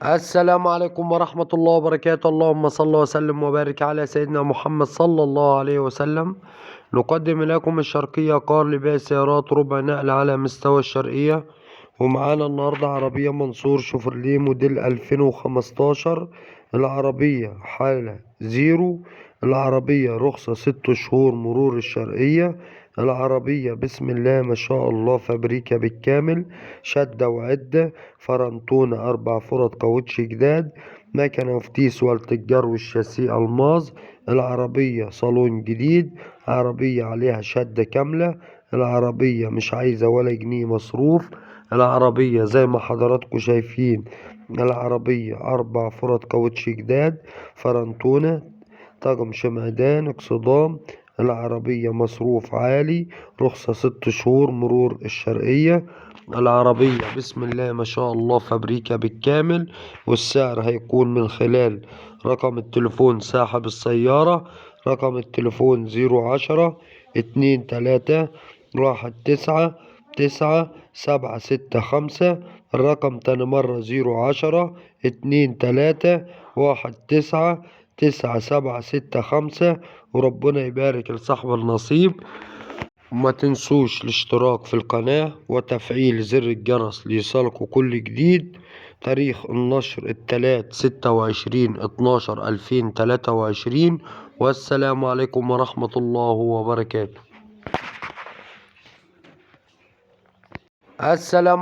السلام عليكم ورحمة الله وبركاته. اللهم صل وسلم وبارك على سيدنا محمد صلى الله عليه وسلم. نقدم لكم الشرقية كار لبيع سيارات ربع نقل على مستوى الشرقية، ومعانا النهاردة عربية منصور شوفرليه موديل 2015. العربية حالة زيرو، العربية رخصة 6 شهور مرور الشرقية. العربية بسم الله ما شاء الله فابريكا بالكامل، شدة وعدة، فرنتونة 4 فرد كاوتش جداد، مكنة وفتيس والتجار والشاسيه ألماظ. العربية صالون جديد، عربية عليها شدة كاملة، العربية مش عايزة ولا جنيه مصروف. العربية زي ما حضراتكم شايفين، العربية 4 فرد كاوتش جداد، فرنتونة، طقم شمعدان، اكسدام. العربية مصروف عالي، رخصة 6 شهور مرور الشرقية. العربية بسم الله ما شاء الله فابريكا بالكامل، والسعر هيكون من خلال رقم التليفون صاحب السيارة. رقم التليفون 010 2 3 1 9 9 7 6 5. الرقم تاني مرة 010 2 3 1 9 9 7 6 5. وربنا يبارك لصاحب النصيب. وما تنسوش الاشتراك في القناة وتفعيل زر الجرس ليصلكوا كل جديد. تاريخ النشر الثلاث 26/12/2023. والسلام عليكم ورحمة الله وبركاته. السلام.